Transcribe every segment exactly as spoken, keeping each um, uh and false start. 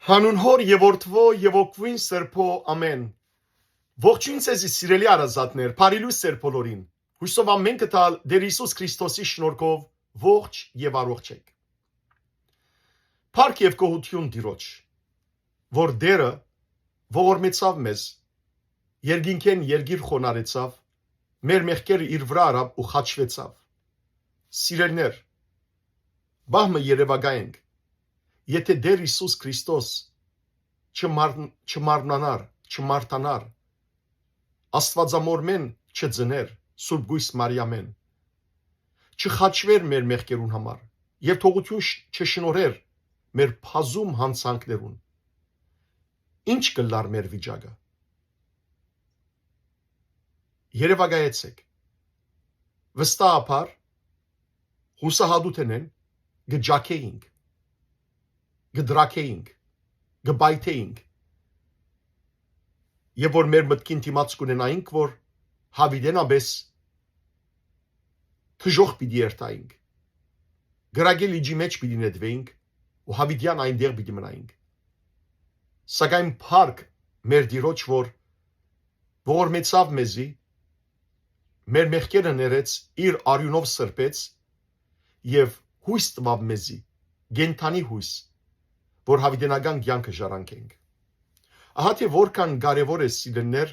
Հանուն Հօր եւ Որդւոյ եւ Հոգւոյն Սրբոյ, ամէն։ Ողջոյն ձեզի, սիրելի հարազատներ, բարի լոյս ձեր բոլորին։ Յուսով ամէն կը տալ Տէր Յիսուս Քրիստոսի շնորհքով ողջ եւ առողջ էք։ Փառք եւ գոհութիւն Տիրոջ, որ Տէրը ողորմեցաւ մեզ, երկինքէն երկիր խոնարհեցաւ, մեր մեղքերը իր վրայ առաւ ու խաչուեցաւ։ Սիրելիներ, պահ մը երեւակայ ենք, եթէ Տէր Յիսուս Քրիստոս չմարն-, չմարմնանար, չմարդանար, Աստուածամորմէն չծներ, Սուրբ Կոյս Մարիամէն, չխաչուէր մեր մեղքերուն համար եւ թողութիւն շ-, չշնորհէր մեր բազում յանցանքներուն, ի՞նչ կ'ըլլար մեր վիճակը։ Երեւակայեցէք։ Վստահաբար, յուսահատութենէն կը ճաքէինք, կը տրաքէինք, կը պայթէինք, եւ որ մեր մտքին դիմաց կ'ունենայինք, որ յաւիտենապէս դժոխք պիտի երթայինք, կրակի լիճի մէջ պիտի նետուէինք ու յաւիտեան այնտեղ պիտի մնայինք։ Սակայն փառք մեր Տիրոջ, որ ողորմեցաւ մեզի, մեր մեղքերը ներեց, իր արիւնով սրբեց եւ յոյս տուաւ մեզի, կենդանի յոյս, որ յաւիտենական կեանքը ժառանգենք։ Ահա թէ որքան կարեւոր է, սիրելիներ,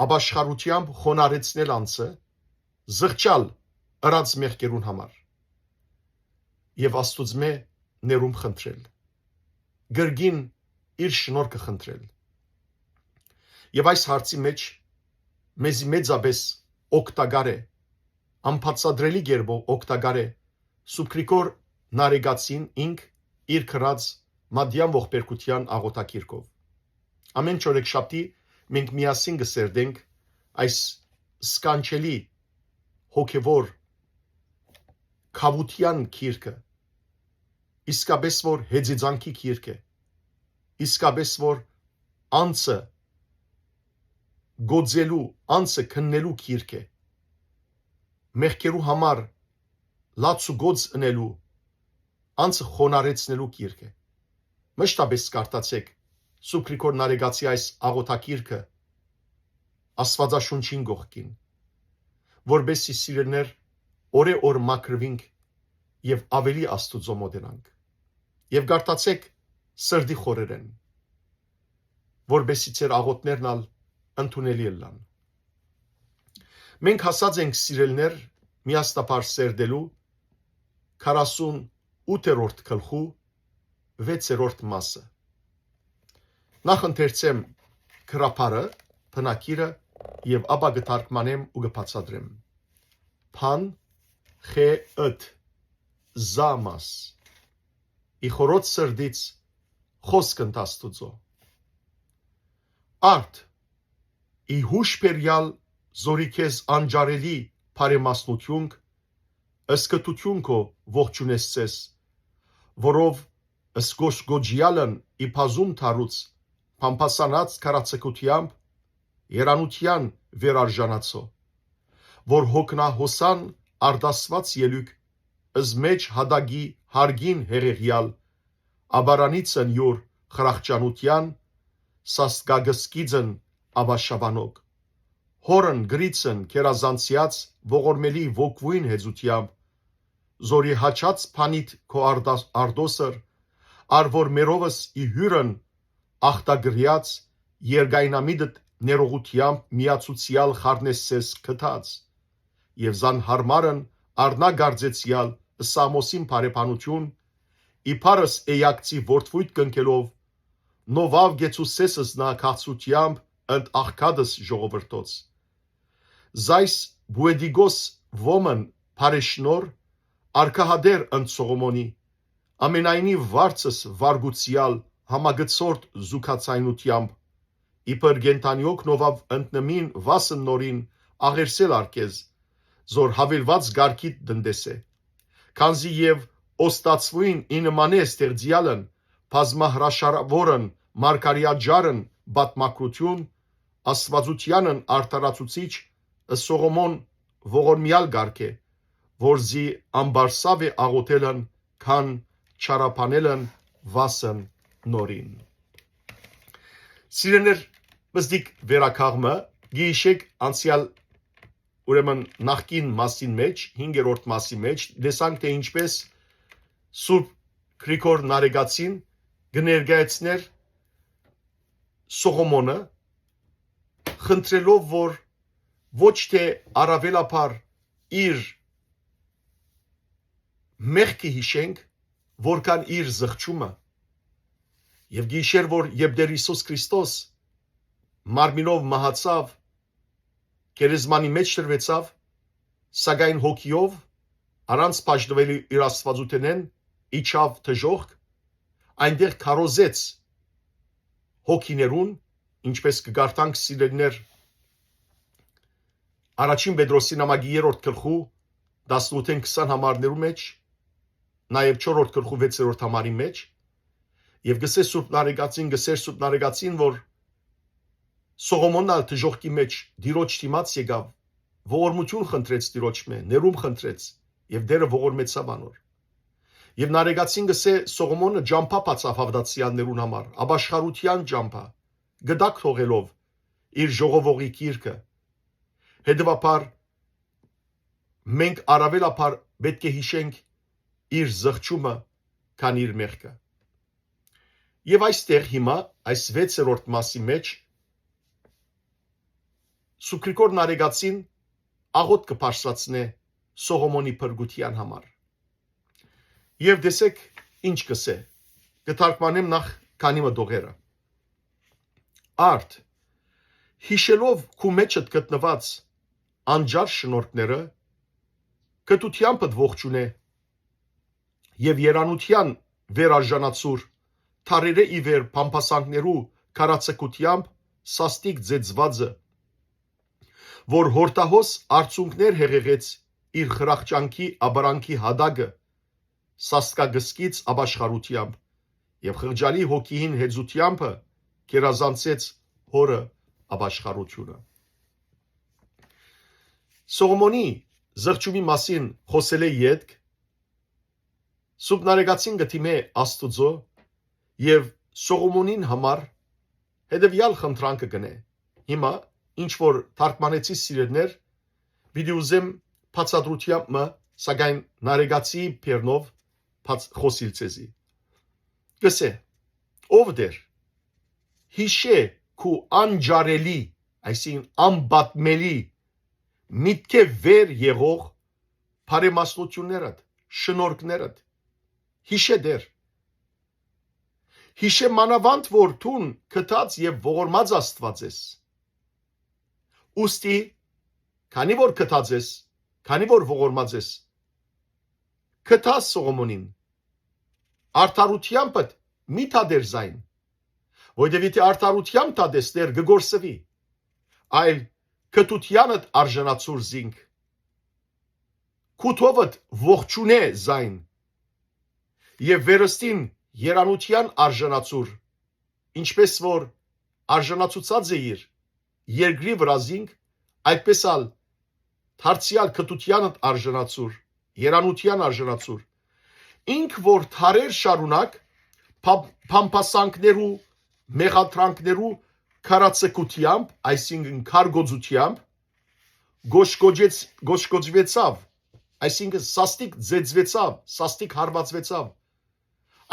ապաշխարութեամբ խոնարհեցնել անձը, զղջալ ըրած մեղքերուն համար եւ Աստուծմէ ներում խնդրել, կրկին իր շնորհքը խնդրել։ Եւ այս հարցի մէջ մեզի մեծապէս օգտակար է, անբացատրելի կերպով օգտակար է Սուրբ Գրիգոր Նարեկացին ինք իր գրած Մատեան ողբերգութեան աղօթագիրքով։ Ամէն չորեքշաբթի մենք միասին կը սերտենք այս սքանչելի հոգեվոր քաւութեան գիրքը, իսկապէս որ հեծեծանքի գիրք է, իսկապէս որ անձը գոծելու, անձը քննելու գիրք է, մեղքերու համար լաց ու գոծ ընելու, անձը խոնարհեցնելու գիրք է։ Մշտապէս կարդացէք Սուրբ Գրիգոր Նարեկացի այս աղօթագիրքը Աստուածաշունչին կողքին, որպէս զի, սիրելիներ, օրէ օր մաքրուինք եւ աւելի Աստուծոյ մօտենանք։ Եւ կարդացէք սրտի խորերէն, որպէս զի ձեր աղօթքներն ալ ընդունելի ըլլան։ Մենք հասած ենք, սիրելիներ, միասնաբար սերտելու քառասուն ութերորդ գլխու վեցերորդ մասը։ Նախ ընթերցեմ գրաբարը, բնագիրը, եւ ապա կը թարգմանեմ ու կը բացատրեմ։ Բան, խե, ըտ, զա, մաս։ Ի խորոց սրտից խօսք ընդ Աստուծոյ։ Արդ, ի յուշ բերեալ զորի քեզ անճարելի բարեմասնութիւնք, ըսկտութիւն քո ողջունես ձեզ, որով սկոչկոչեալն ի բազում դարուց բամբասանած քարաձգութեամբ երանութեան վերարժանացոյ, որ հոգնահոսան արտասուած ելոյք ըզմեջ յատակի հարգին հեղեղեալ, ապարանիցն իւր խրախճանութեան սաստկակսկիծն աբաշխաւանոք, հորն գրիցն գերազանցեաց ողորմելի ոգուին հեծութեամբ, զորի հաչած բանիդ քո արտաս-, արտոսր, առ որ մերովս ի հիւրն ախտագրեաց, երկայնամիտդ ներողութեամբ միացուցեալ խառնես ձեզ գթած, եւ զան յարմարն առնագարձեցեալ սամոսին բարեբանութիւն, իբարս էակցի որդւոյթ կնքելով, նովաւ գեցուսես զնա քաղցրութեամբ ընդ աղքատս ժողովրդոց։ Զայս պուետիկոս ոմն բարեշնոր, արկահատեր ընդ Սողոմոնի, ամենայնի վարձս վարգուցեալ համագցորդ զուգացայնութեամբ, իբր կենդանիոք նովաւ ընդնմին վասն նորին աղերսել արկեզ, զոր հավելված գարկիդ տնտես է, քանզի եւ օստացվոյն ի նմանէ ստեղծեալն, բազմահրաշարաւորն, մարգարեաճարն պատմագրութիւն, աստուածութեանն արդարացուցիչ, Սողոմոն ողորմեալ կարգ է, որ զի ամբարսաւ է աղոթելն, քան չարաբանելն վասն նորին։ Սիրեներ, պզտիկ վերակաղ մը, գիշեք անցեալ, ուրեմն նախկին մասին մեջ, հինգերորդ մասի մեջ, տեսանք, թե ինչպես Սուրբ Գրիգոր Նարեկացին կը ներկայացներ Սողոմոնը, խնդրելով, որ ոչ թե առաւելաբար իր մեղքը յիշենք, որքան իր զղջումը։ Եւ գիշեր, որ երբ Տեր Յիսուս Քրիստոս մարմինով մահացաւ, գերեզմանի մեջ դրուեցաւ, սակայն հոգիով, առանց բաժնուելու իր Աստուածութենէն, իջաւ դժոխք, այնտեղ քարոզեց հոգիներուն, ինչպես կը կարդանք, սիրելիներ, առաջին Պետրոսի նամակի երրորդ գլխու տասնութ քսան համարներու մեջ, նաեւ չորրորդ գլխու վեցերորդ համարի մեջ, եւ գսե Սուրբ Նարեկացին, գսեր Սուրբ Նարեկացին, որ Սողոմոնն ալ դժոխքի մեջ Տիրոջ դիմաց եկաւ, ողորմություն խնդրեց Տիրոջ մէ, ներում խնդրեց, եւ Տերը ողորմեցաւ անոր։ Եւ Նարեկացին գսե Սողոմոնը ճամբայ բացաւ հաւատացեալներուն համար, ապաշխարութեան ճամբայ, գդակ թողելով իր ժողովողի գիրքը։ Հետեւաբար, մենք առաւելաբար պէտք է յիշենք իր զղջումը, քան իր մեղքը։ Եւ այստեղ հիմա, այս վեցերորդ մասի մեջ, Սուրբ Գրիգոր Նարեկացին աղօթքը բարձրացնէ Սողոմոնի փրկութեան համար։ Եւ տեսեք ինչ կ'ըսէ, կը թարգմանեմ նախ քանի մը տողերը։ Արդ, յիշելով քու մեջդ գտնուած անճար շնորհքները, կտութեամբդ ողջունէ եւ երանութեան վերարժանացուր, թարերէ ի վեր բամբասանքներու քարաձգութեամբ սաստիկ ծեծուածը, որ յորդահոս արցունքներ հեղեղեց իր խրախճանքի ապարանքի յատակը, սաստկակսկից ապաշխարութեամբ եւ խղճալի հոգիին հեծութեամբը գերազանցեց հօրը ապաշխարութիւնը։ Սողոմոնի զղջումի մասին խօսելէ ետք, Սուրբ Նարեկացին կը դիմէ Աստուծոյ եւ Սողոմոնին համար հետեւեալ խնդրանքը կ'ընէ։ Հիմա, ինչ որ թարգմանեցի, սիրելիներ, պիտի ուզեմ բացատրութեամբ մը, սակայն Նարեկացիի բեռնով բաց խօսիլ ձեզի։ Կ'ըսէ. «Ով Տէր, յիշէ քու անճարելի, այսինքն անպատմելի, միտքէ վեր եղող բարեմասնութիւններդ, շնորհքներդ։ Յիշէ Տէր։ Յիշէ մանաւանդ որ դուն գթած եւ ողորմած Աստուած ես։ Ուստի, քանի որ գթած ես, քանի որ ողորմած ես, գթա Սողոմոնին, արդարութեամբդ մի դատեր զայն, որտեւ եթէ արդարութեամբ դատես, Տէր, կը կորսուի, այլ գթութեանդ արժանացուր զինք, քու թովդ ողջունէ զայն եւ վերստին երանութեան արժանացուր, ինչպես որ արժանացուցած էիր երկրի վրայ զինք, այդպես ալ դարձեալ գթութեանդ արժանացուր, երանութեան արժանացուր։ Ինք որ դարեր շարունակ փա-, փամփասանքներու, մեղադրանքներու քարաձգութեամբ, այսինքն քարգոծութեամբ, գոშկոջեց-, գոشկոջվեցաւ, այսինքն սաստիկ ձեծվեցաւ, սաստիկ հարվածվեցաւ։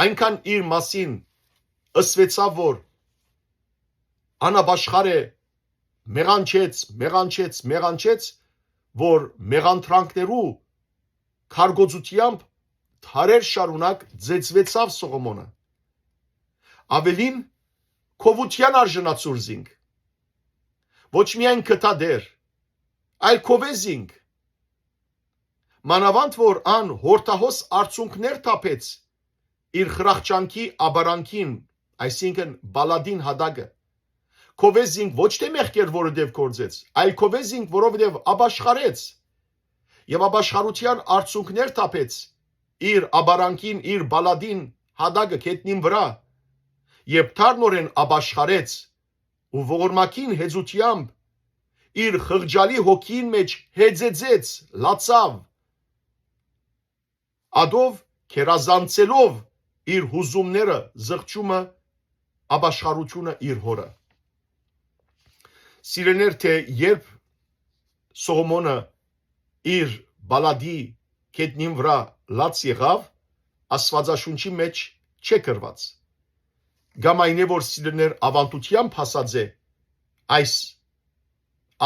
Այնքան իր մասին ըսվեցաւ, որ անապաշխար է, մեղանչեց, մեղանչեց, մեղանչեց, որ մեղանդրանքներու քարգոծութեամբ դարեր շարունակ ձեծվեցաւ Սողոմոնը։ Ավելին, քովութեան արժանացուր զինք։ Ոչ միայն գթա Տէր, այլ քովէ զինք։ Մանաւանդ որ ան յորդահոս արցունքներ թափեց իր խրախճանքի ապարանքին, այսինքն՝ պալատին յատակը։ Քովէ զինք ոչ թե մեղքեր որովհետեւ գործեց, այլ քովէ զինք որովհետեւ ապաշխարեց։ Եւ ապաշխարութեան արցունքներ թափեց իր ապարանքին, իր պալատին յատակը գետնին վրայ, եւ դառնորեն ապաշխարեց ու ողորմակին հեծութեամբ իր խղճալի հոգիին մեջ հեծեծեց, լացաւ, ատով գերազանցելով իր յուզումները, զղջումը ապաշխարութիւնը իր հօրը։ Սիրելիներ, թէ երբ Սողոմոնը իր Պալատի գետնին վրայ լաց եղաւ, Աստուածաշունչի մէջ չէ գրուած։ Կամ այն է, որ սիրելիներ, աւանդութեամբ հասած է այս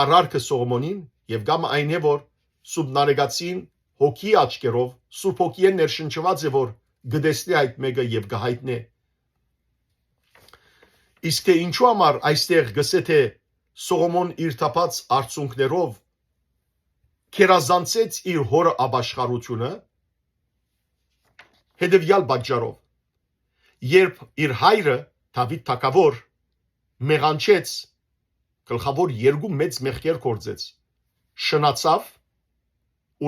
արարքը Սողոմոնին, եւ կամ այն է, որ Սուրբ Նարեկացին հոգի աչքերով, Սուրբ Հոգիէն ներշնչուած է, որ կը տեսնէ այդ մէկը եւ կը յայտնէ։ Իսկ թէ ինչու համար այստեղ գսե, թէ Սողոմոն իր թափած արցունքներով գերազանցեց իր հօրը ապաշխարութիւնը, հետեւեալ պատճառով։ Երբ իր հայրը, Դաւիթ թագաւոր, մեղանչեց, գլխաւոր երկու մեծ մեղքեր գործեց, շնացաւ,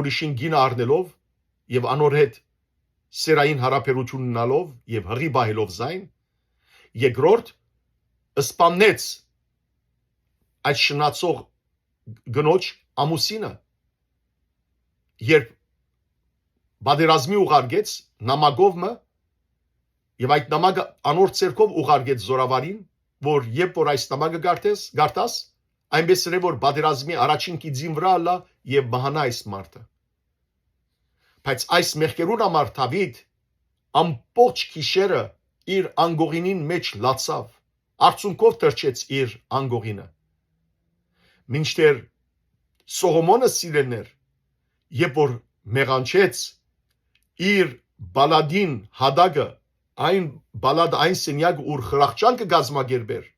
ուրիշին կինը առնելով եւ անոր հետ սերային յարաբերութիւն ունենալով եւ յղի պահելով զայն, երկրորդ, սպաննեց այդ շնացող կնոջ ամուսինը, երբ պատերազմի ուղարկեց նամակով մը, եւ այդ նամակը անոր ձեռքով ուղարկեց զորավարին, որ երբ որ այս նամակը գարտես, գարտաս, այնպես ըրէ, որ պատերազմի առաջին գիծին վրայ ըլլայ եւ մահանայ այս մարդը։ Բայց այս մեղքերուն համար Դաւիթ ամբողջ գիշերը իր անկողինին մէջ լացաւ, արցունքով թռչեց իր անկողինը։ Մինչդեռ Սողոմոնը, սիրելիներ, երբ որ մեղանչեց իր պալատին յատակը, այն պալատը, այն սենեակը, ուր խրախճանքը կազմակերպէր,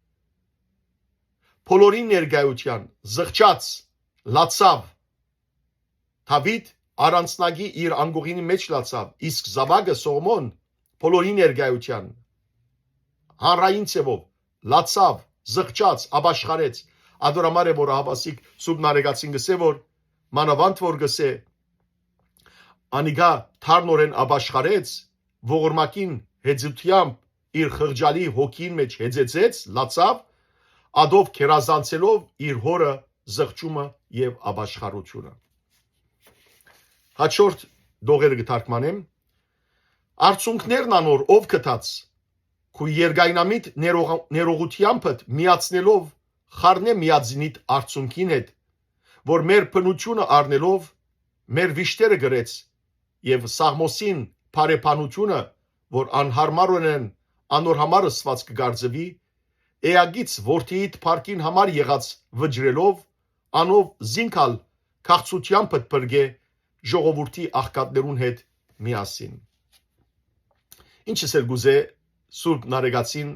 բոլորին ներկայութեան զղջաց, լացաւ, Դաւիթ առանձնակի իր անկողինի մէջ լացաւ, իսկ զաւակը Սողոմոն բոլորի ներկայութեան հանրային ձեւով լացաւ, զղջաց, ապաշխարեց։ Ատոր համար է, որ ահաւասիկ Սուրբ Նարեկացին գսե, որ մանաւանդ որ գսե, անիկա դառնորեն ապաշխարեց, ողորմակին հեծութեամբ իր խղճալի հոգին մէջ հեծեցեց, լացաւ, ադով գերազանցելով իր հօրը զղջումը եւ ապաշխարութիւնը։ Հաջորդ դողերը կը թարգմանեմ։ Արցունքներն անոր ով գտած, քու երկայնամիտ ներողա-, ներողութեամբդ միացնելով խառնէ միածինիդ արցունքին հետ, որ մեր բնութիւնը առնելով մեր վիշտերը գրեց, եւ Սաղմոսին բարեբանութիւնը, որ անհարմարօրէն անոր համար ըսուած կը կարծուի, էակից որդիիդ փառքին համար եղած վճռելով, անով զինք ալ քաղցրութեամբդ փրկէ ժողովուրդի աղքատներուն հետ միասին։ Ինչ ըսել կուզէ Սուրբ Նարեկացին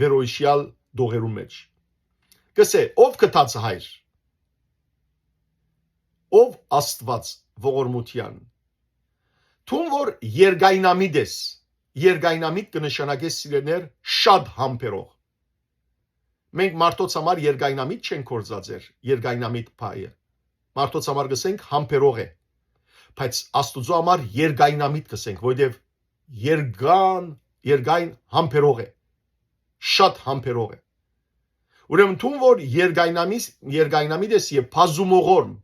վերոյիշեալ դողերուն մէջ։ Կսէ, ով գտած հայր, ով Աստուած ողորմութեան, դուն որ երկայնամիտ ես, երկայնամիտ կը նշանակէ, սիրելիներ, շատ համբերող։ Մենք մարդոց համար երկայնամիտ չենք գործածեր, երկայնամիտ փայը։ Մարդոց համար կսենք համբերող է, բայց Աստուծոյ համար երկայնամիտ կսենք, որովհետեւ երկան, երկայն համբերող է, շատ համբերող է։ Ուրեմն դուն որ երկայնամի-, երկայնամիտ ես եւ բազումողորմ,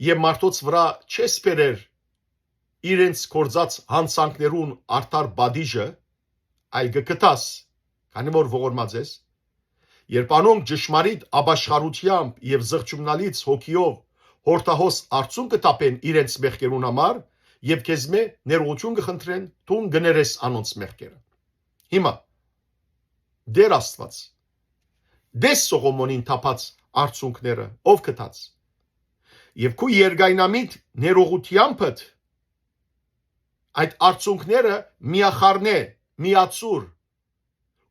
եւ մարդոց վրայ չես բերեր իրենց գործած յանցանքներուն արդար պատիժը, այլ կը գտաս, քանի որ ողորմած ես, երբ անոնք ճշմարիտ ապաշխարութեամբ եւ զղջումնալից հոգիով հորդահոս արցունք կը թափեն իրենց մեղքերուն համար եւ քեզմէ ներողութիւն կը խնդրեն, դուն կներես անոնց մեղքերը։ Հիմա, Տէր Աստուած, դես Սողոմոնին թափած արցունքները, ով գտած։ Եւ քու երկայնամիտ ներողութեամբդ այդ արցունքները միախառնէ, միացուր,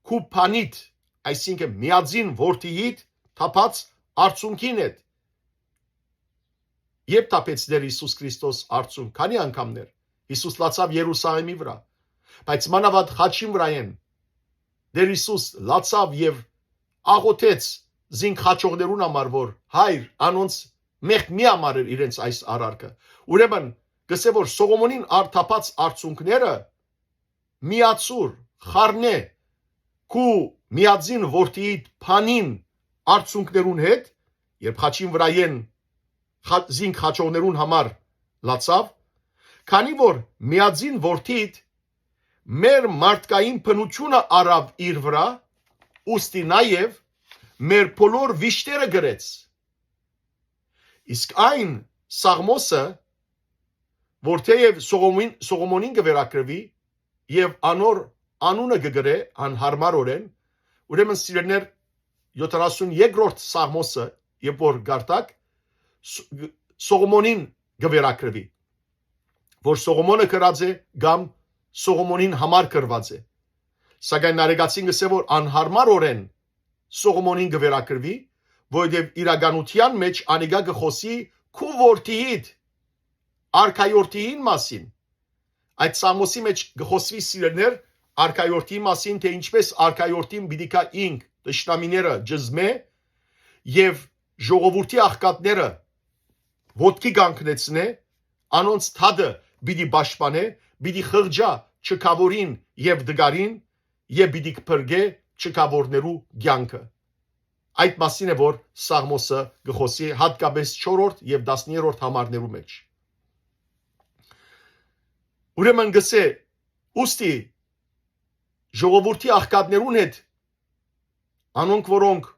քու բանիդ, այսինքն միածին որդիիդ թափած արցունքին հետ։ Երբ թափեց Տէր Յիսուս Քրիստոս արցունք, քանի՞ անգամներ Յիսուս լացաւ Երուսաղեմի վրայ, բայց մանաւանդ խաչին վրայէն Տէր Յիսուս լացաւ եւ աղօթեց զինք խաչողներուն համար, որ Հայր, անոնց մեղք մի համար էր իրենց այս արարքը։ Ուրեմն, կսէ որ Սողոմոնին ար թափած արցունքները միացուր, խառնէ, քու միածին որդիիդ բանին արցունքներուն հետ, երբ խաչին վրայէն խա-, զինք խաչողներուն համար լացաւ, քանի որ միածին որդիդ մեր մարդկային բնութիւնը առաւ իր վրայ, ուստի նաեւ մեր բոլոր վիշտերը կրեց։ Իսկ այն Սաղմոսը, որ թէեւ Սողոմին, Սողոմոնին կը վերագրուի եւ անոր անունը կը կրէ անհարմարօրէն, ուրեմն, սիրելիներ, յոթանասուն երկրորդ Սաղմոսը, երբ որ կարդաք, Ս-, Սողոմոնին կը վերագրուի, որ Սողոմոնը գրած է կամ Սողոմոնին համար գրուած է։ Սակայն Նարեկացին կ'ըսէ, որ անհարմարօրէն Սողոմոնին կը վերագրուի, որովհետեւ իրականութեան մէջ անիկա կը խօսի քու որդիիդ, արքայորդիին մասին։ Այդ Սաղմոսի մէջ կը խօսուի, սիրելիներ, արքայորդիի մասին, թէ ինչպէս արքայորդին պիտի գայ ինք, թշնամիները ճզմէ եւ ժողովուրդի աղքատները ոտքի կանգնեցնէ, անոնց թատը պիտի պաշտպանէ, պիտի խղճայ չքաւորին եւ տկարին եւ պիտի փրկէ չքաւորներու կեանքը։ Այդ մասին է, որ Սաղմոսը կը խօսի յատկապես չորրորդ եւ տասներորդ համարներու մէջ։ Ուրեմն կ'ըսէ, ուստի ժողովուրդի աղքատներուն հետ, անոնք, որոնք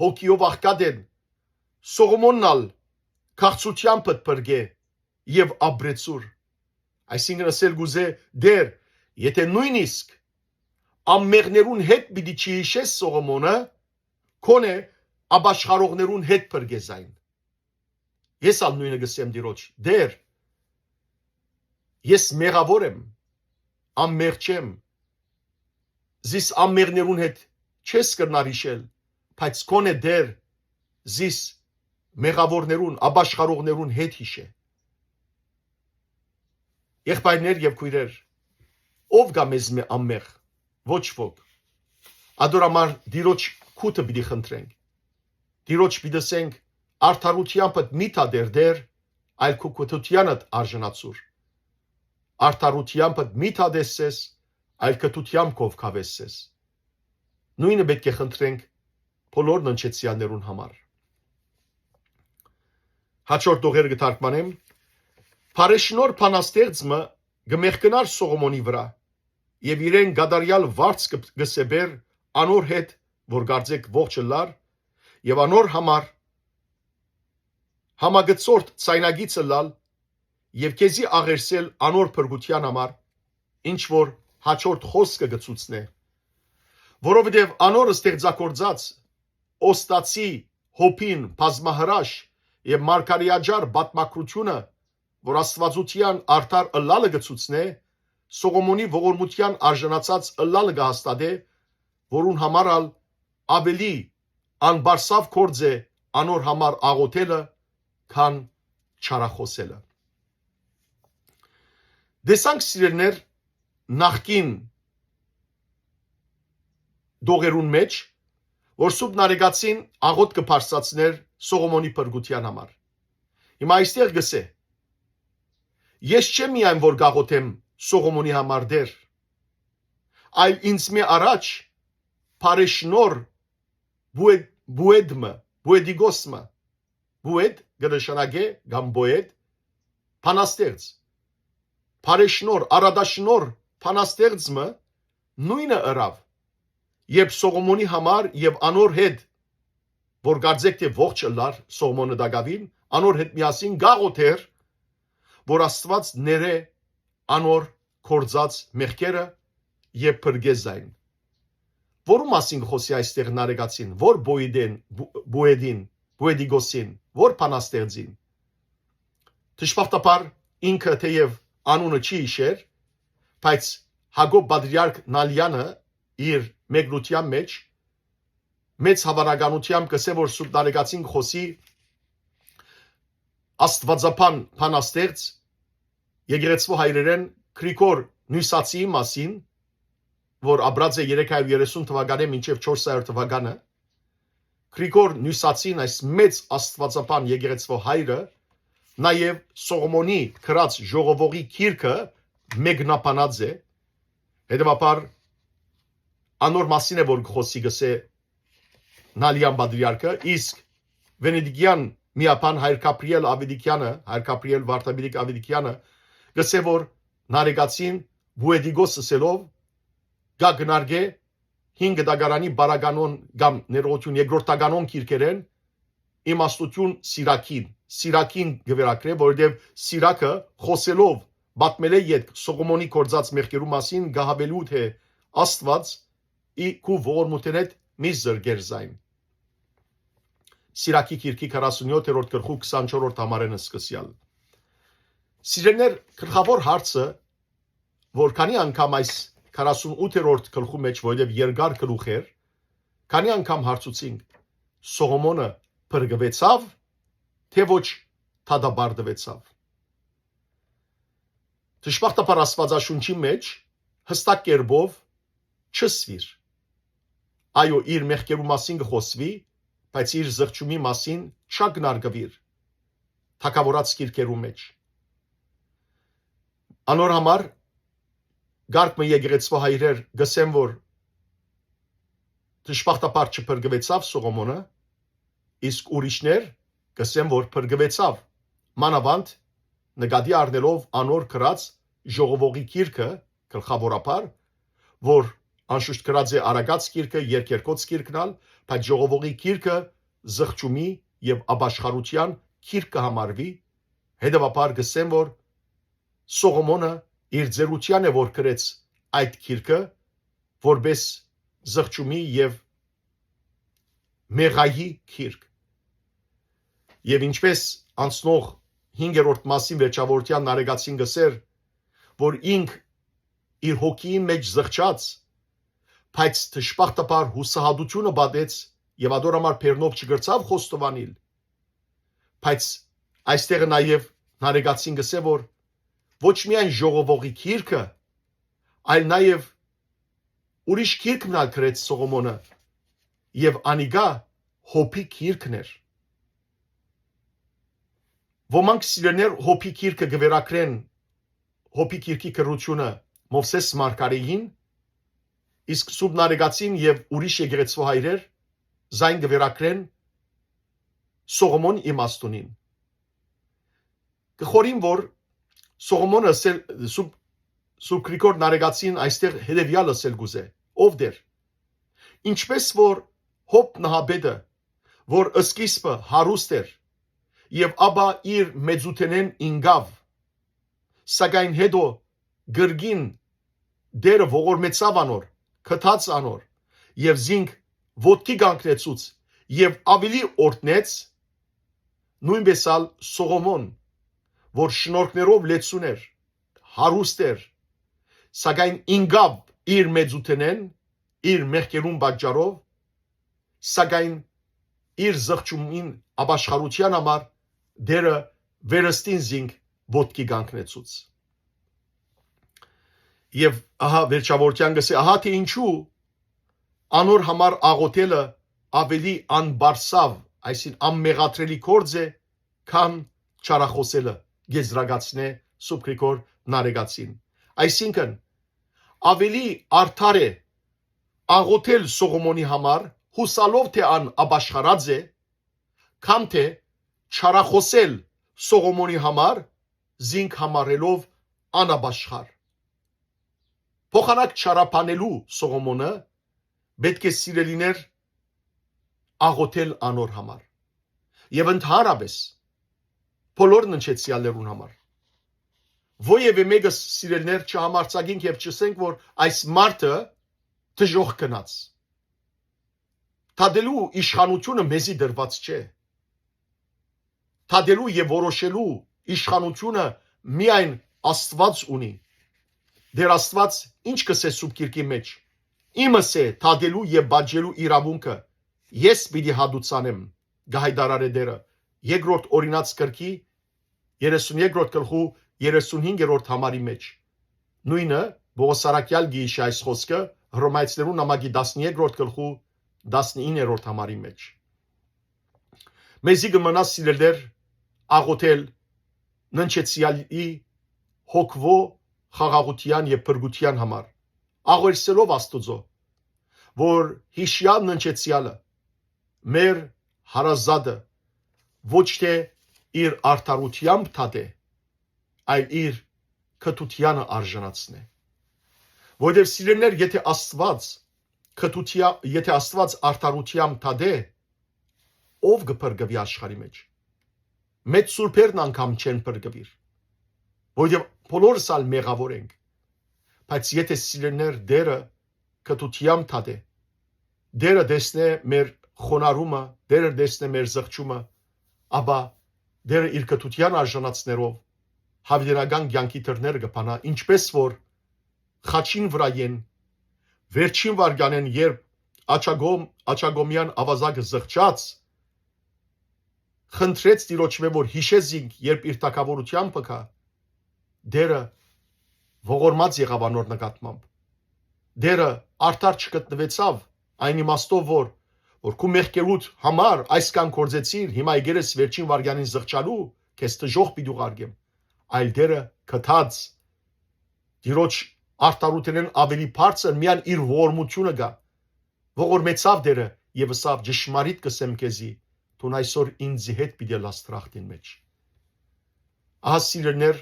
հոգիով աղքատ են, Սողոմոնն ալ քաղցրութեան պտբրկէ եւ ապրեցուր։ Այսինքն, ըսել կ'ուզէ, Տէր, եթե նոյնիսկ անմեղներուն հետ պիտի չհիշես Սողոմոնը, քոնէ ապաշխարողներուն հետ փրկես այն։ Ես ալ նոյնը կ'ըսեմ Տիրոջ, Տէր, ես մեղաւոր եմ, անմեղ չեմ, զիս անմեղներուն հետ չես կրնար յիշել, բայց քոնէ Տէր, զիս մեղաւորներուն, ապաշխարողներուն հետ յիշէ։ Եղբայրներ եւ քոյրեր, ո՞վ կայ մեզմէ անմեղ, ոչ ոք։ Ատոր համար Տիրոջ քութը պիտի խնդրենք։ Տիրոջ պիտի ըսենք, արդարութեամբդ մի դատեր, Տէր, այլ քու քթութեանդ արժանացուր։ Արդարութեամբդ մի դատես զեզ, այլ քթութեամբ քով քաւես զեզ։ Նոյնը պէտք է խնդրենք բոլոր ննջեցեալներուն համար։ Հաջորդ տողերը կը թարգմանեմ։ Բարեշնորհ բանաստեղծ մը կը մեղկնար Սողոմոնի վրայ եւ իրեն կատարեալ վարձ կը, կը սեպեր անոր հետ, որ կարծէք ողջ ըլլար, եւ անոր համար համագցորդ ցայնագիծ ըլլալ եւ քեզի աղերսել անոր փրկութեան համար, ինչ որ հաջորդ խօսքը կը ցուցնէ, որովհետեւ անոր ստեղծագործած Օստացի, Հոբին, բազմահրաշ եւ մարգարէաճառ պատմագրութիւնը, որ Աստուածութեան արդար ըլլալը կը ցուցնէ, Սողոմոնի ողորմութեան արժանացած ըլլալը կը հաստատէ, որուն համար ալ աւելի անբարսաւ գործ է անոր համար աղօթելը, քան չարախօսելը։ Տեսանք, սիրելիներ, նախկին տողերուն մէջ, որ Սուրբ Նարեկացին աղօթքը բարձրացներ Սողոմոնի փրկութեան համար։ Հիմա այստեղ կ'ըսէ. «Ես չեմ միայն որ կաղօթեմ Սողոմոնի համար, Տէր, այլ ինձմէ առաջ բարեշնորհ Պուէ-, Պուէդմը, Պուէդիկոսմը»։ Պուէդ կը նշանակէ կամ պոէտ, բանաստեղծ։ Բարեշնորհ, առատաշնորհ բանաստեղծ մը նոյնը ըրաւ, երբ Սողոմոնի համար եւ անոր հետ, որ կարծէք թէ ողջ ըլլար Սողոմոնը տակաւին, անոր հետ միասին կաղօթեր, որ Աստուած ներէ անոր գործած մեղքերը եւ փրկէ զայն։ Որու մասին կը խօսի այստեղ Նարեկացին, որ պոետեն, պու-, պուէտին, պուէտիկոսին, որ բանաստեղծին։ Դժբախտաբար ինքը թէեւ անունը չի յիշեր, բայց Յակոբ Պատրիարք Նալյանը իր մեկնութեան մէջ մեծ հաւանականութեամբ կ'ըսէ, որ Սուրբ Նարեկացին կը խօսի աստուածաբան բանաստեղծ, եկեղեցւոյ հայրերէն Գրիգոր Նիւսացիի մասին, որ ապրած է երեք հարիւր երեսուն թուականը մինչեւ չորս հարիւր թուականը, Գրիգոր Նիւսացին, այս մեծ աստուածաբան եկեղեցւոյ հայրը, նաեւ Սողոմոնի գրած ժողովողի գիրքը մեկնաբանած է, հետեւաբար անոր մասին է, որ կը խօսի, կ'ըսէ Նալիան պատրիարքը, իսկ Վենետիկեան միաբան հայր Գաբրիել Ավետիքեանը, հայր Գաբրիել Վարդապետիկ Ավետիքեանը, կ'ըսէ, որ Նարեկացին Պուետիկոս ըսելով, կը քննարկէ հին գտակարանի բարականոն կամ ներողութիւն երկրորդականոն գիրքերէն իմաստութիւն Սիրակին, Սիրակին կը վերագրէ, որովհետեւ Սիրակը խօսելով, պատմելէ ետք Սողոմոնի գործած մեղքերու մասին կը հաւելի թէ Աստուած ի քու ողորմութենէդ մի զրկեր զայն։ Սիրակի գիրքի քառասունյոթերորդ գլխու քսանչորսերորդ համարէն սկսեալ։ Սիրելիներ, գլխաւոր հարցը, որ քանի՞ անգամ այս քառասունութերորդ գլխու մէջ, որովհետեւ երկար գլուխ էր, քանի՞ անգամ հարցուցինք, Սողոմոնը փրկուեցա՞վ, թէ՞ ոչ, դատապարտուեցաւ։ Դժբախտաբար Աստուածաշունչի մէջ յստակ կերպով չըսուիր։ Այո, իր մեղքերու մասին կը խօսուի, բայց իր զղջումի մասին չակնարկուիր թագաւորաց գիրքերու մէջ։ Անոր համար կարգ մը եկեղեցւոյ հայրեր կ'ըսեն, որ դժբախտաբար չփրկուեցաւ Սողոմոնը, իսկ ուրիշներ կ'ըսեն, որ փրկուեցաւ, մանաւանդ նկատի առնելով անոր գրած ժողովողի գիրքը գլխաւորաբար, որ անշուշտ գրած է Արագած գիրքը, Երկերկոց գիրքն ալ, բայց ժողովողի գիրքը զղջումի եւ ապաշխարութեան գիրք կը համարուի, հետեւաբար կ'ըսեն, որ Սողոմոնը իր ձեռութեան է, որ գրեց այդ գիրքը, որպէս զղջումի եւ մեղայի գիրք։ Եւ ինչպէս անցնող հինգերորդ մասին վերջավորութեան Նարեկացին կ'ըսէր, որ ինք իր հոգիի մէջ զղջաց, բայց դժբախտաբար յուսահատութիւնը պատեց եւ ատոր համար բեռնով չկրցաւ խոստովանել, բայց այստեղ նաեւ Նարեկացին կ'ըսէ, որ ոչ միայն ժողովողի գիրքը, այլ նաեւ ուրիշ գիրք մնալ գրեց Սողոմոնը, եւ անիկա Հոբի գիրքն էր։ Ոմանք, սիրելիներ, Հոբի գիրքը կը վերագրեն Հոբի գիրքի գրութիւնը Մովսէս մարգարէին, իսկ Սուրբ Նարեկացին եւ ուրիշ եկեղեցւոյ հայրեր զայն կը վերագրեն Սողոմոն իմաստունին։ Կը խորին, որ Սողոմոնը ըսել, Սուրբ, Սուրբ Գրիգոր Նարեկացին այստեղ հետեւեալ ըսել կուզէ. «Ով Տէր, ինչպէս որ Հոբ նահապետը, որ սկիզբը հարուստ էր եւ ապա իր մեծութենէն ինկաւ, սակայն հետո կրկին Տէրը ողորմեցաւ անոր, գթաց անոր եւ զինք ոտքի կանգնեցուց եւ աւելի օրհնեց, նոյնպէս ալ Սողոմոն, որ շնորհքներով լեցուն էր, հարուստ էր, սակայն ինկաւ իր մեծութենէն, իր մեղքերուն պատճառով, սակայն իր զղջումին ապաշխարութեան համար Տէրը վերստին զինք ոտքի կանգնեցուց»։ Եւ ահա վերջավորութեան կ'ըսէ, ահա թէ ինչու անոր համար աղօթելը աւելի անբարսաւ, այսինքն անմեղադրելի գործ է, քան չարախօսելը, կ'եզրակացնէ Սուրբ Գրիգոր Նարեկացին։ Այսինքն, աւելի արդար է աղօթել Սողոմոնի համար, յուսալով թէ ան ապաշխարած է, քան թէ չարախօսել Սողոմոնի համար, զինք համարելով անապաշխար։ Փոխանակ չարաբանելու Սողոմոնը պէտք է, սիրելիներ, աղօթել անոր համար եւ ընդհանրապէս բոլոր ննջեցեալներուն համար։ Ոեւէ մեկը, սիրելիներ, չհամարձակենք եւ չըսենք, որ այս մարդը դժոխք գնաց։ Դատելու իշխանութիւնը մեզի տրուած չէ։ Դատելու եւ որոշելու իշխանութիւնը միայն Աստուած ունի։ Տէր Աստուած ի՞նչ կ'ըսէ Սուրբ Գիրքի մէջ. «Իմս է դատելու եւ պատժելու իրաւունքը, ես պիտի հատուցանեմ», կը յայտարարէ Տէրը Երկրորդ Օրինաց գրքի երեսուն երկրորդ գլխու երեսուն հինգերորդ համարի մէջ։ Նոյնը Պողոս առաքեալ կը յիշէ այս խօսքը Հռոմայեցիներուն նամակի տասներկրորդ գլխու տասնիններորդ համարի մէջ։ Մեզի կը մնայ, սիրելիներ, աղօթել ննջեցեալի հոգւոյ խաղաղութեան եւ փրկութեան համար, աղօթելով Աստուծոյ, որ յիշեալ ննջեցեալը, մեր հարազատը, ոչ թէ իր արդարութեամբ դատէ, այլ իր գթութեանը արժանացնէ։ Որովհետեւ, սիրելիներ, եթե Աստուած կտուցիա-, եթե Աստուած արդարութեան դատէ, ո՞վ կը փրկուի աշխարհի մէջ։ Մեծ սուրբերն անգամ չեն փրկուիր, որովհետեւ բոլորս ալ մեղաւոր ենք։ Բայց եթե, սիրելիներ, Տէրը կտուցիան դատէ, Տէրը տեսնէ մեր խոնարհումը, Տէրը տեսնէ մեր զղջումը, ապա Տէրը իր կտուցիան արժանացներով յաւիտենական կեանքի դռները կը բանայ, ինչպէս որ խաչին վրայէն, վերջին վայրկեանէն, երբ աջակողմ-, աջակողմեան աւազակը զղջաց, խնդրեց Տիրոջմէ, որ յիշէ զինք, երբ իր թագաւորութեան պկայ, Տէրը ողորմած եղաւ անոր նկատմամբ։ Տէրը արդար չգտնուեցաւ այն իմաստով, որ, որ քու մեղքերուդ համար այսքան գործեցիր, հիմա եկեր ես վերջին վայրկեանին զղջալու, քեզ դժոխք պիտի ուղարկեմ, այլ Տէրը գթած, Տիրոջ արդարութենէն աւելի բարձր միայն իր ողորմութիւնը կայ։ Ողորմեցաւ Տէրը եւ ըսաւ. «Ճշմարիտ կ'ըսեմ քեզի, դուն այսօր ինծի հետ պիտի ըլլաս դրախտին մէջ»։ Ահա, սիրելիներ,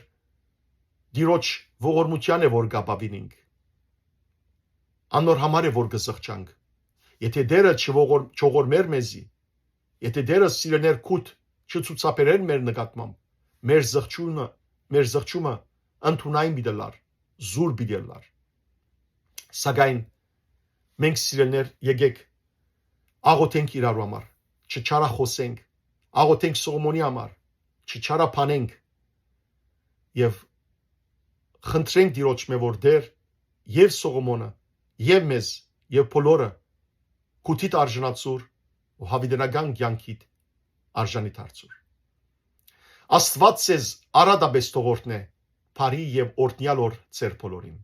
Տիրոջ ողորմութեան է, որ կ'ապաւինինք։ Անոր համար է, որ կը զղջանք։ Եթե Տէրը չողոր-, չողորմէր մեզի, եթե Տէրը, սիրելիներ, կուտ չցուցաբերէր մեր նկատմամբ, մեր զղջումը, մեր զղջումը ընդունայն պիտի ըլլար, զուր պիտի ըլլար։ Սակայն մենք, սիրելիներ, եկեք աղոթենք իրարու համար, չչարախօսենք, աղոթենք Սողոմոնի համար, չչարաբանենք եւ խնդրենք Տիրոջմէ, որ Տէր եւ Սողոմոնը, եւ մեզ, եւ բոլորը կուտիտ արժանացուր ու յաւիտենական կեանքիդ արժանի դարձուր։ Աստուած ձեզ արատապէս թող օրհնէ, բարի եւ օրհնեալ օր ձեր բոլորին։